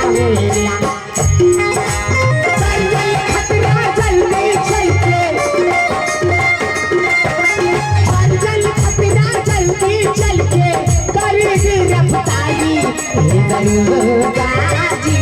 आवेला। चल चल खतरा जल्दी चल के, चल चल खतरा जल्दी चल के कर गिरफ्तारी हे दरोगा जी।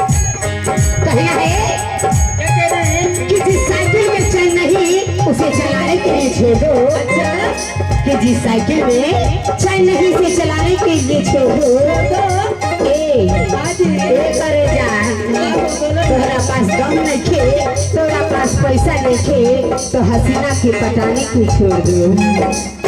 कहना है क्या कह रहे हैं? कि जिस साइकिल में चल नहीं उसे चलाने के लिए छोड़ दो। अच्छा। कि जिस साइकिल में चल नहीं उसे चलाने के लिए छोड़ दो। ए हाँ जी। ए करे जा, तोहरा पास दम नइखे, तोहरा पास पैसा नइखे, तो हसीना के पटाने के छोड़ दो।